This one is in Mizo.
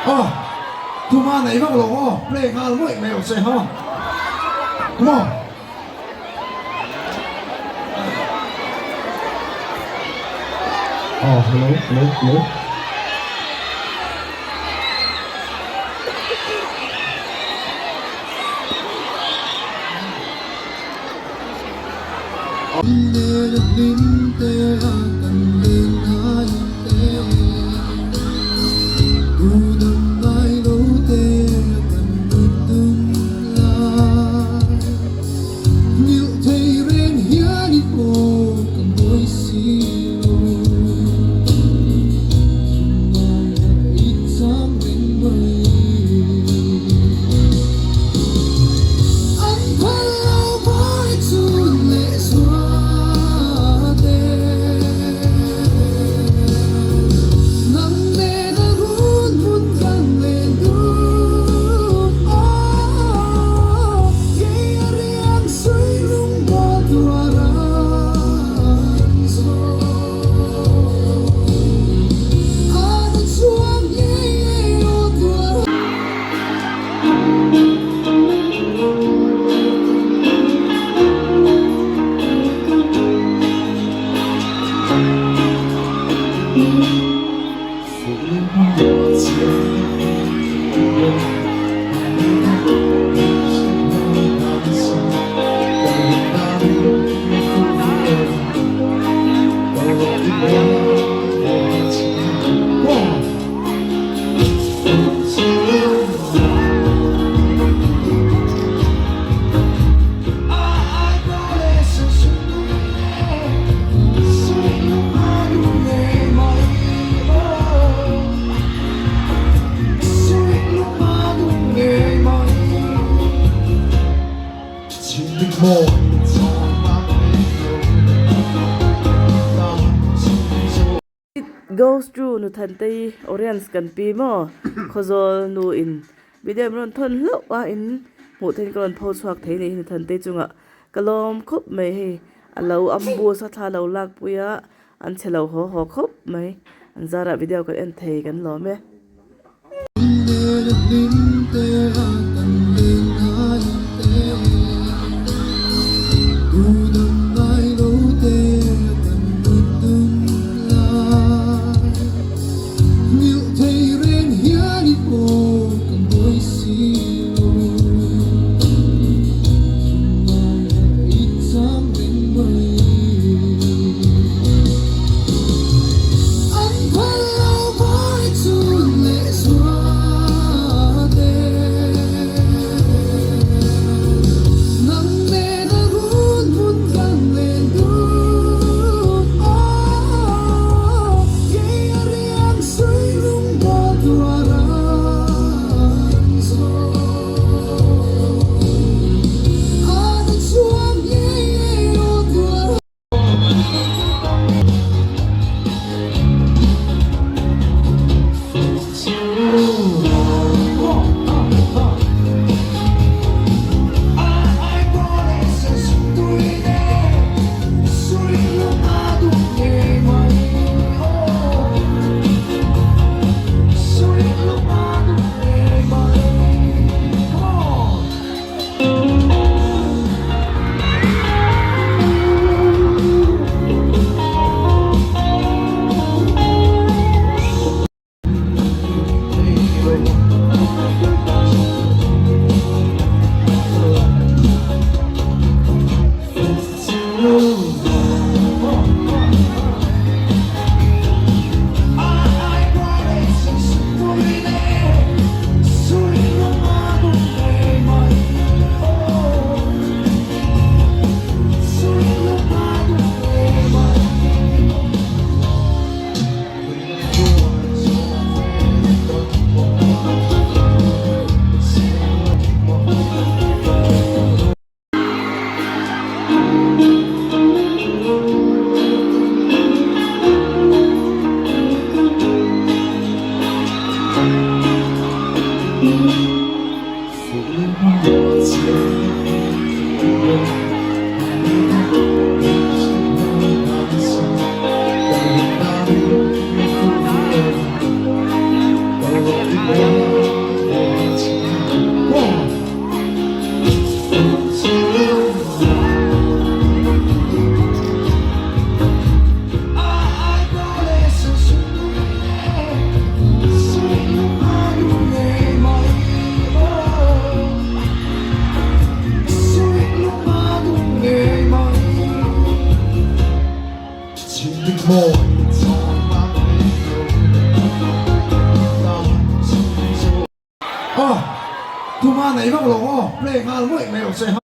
Aw tuma nei vak lo aw play nghal mawih mai rawh se ha come on. Aw hello hello hello. It goes to nu Thantei Oriens kan pi maw Khawzawl nu in video in rawn thawn hlauh a in hmuh theih in ka rawn pho chhuak thei ni nu Thantei chungah ka lawm khawp mai hei a lo ambush a thla lo lak pui a an che lo haw haw khawp mai an zarah video kan en thei kan lawm e. Aw, tuma nei vak lo aw, play nghal mawih mai lo che.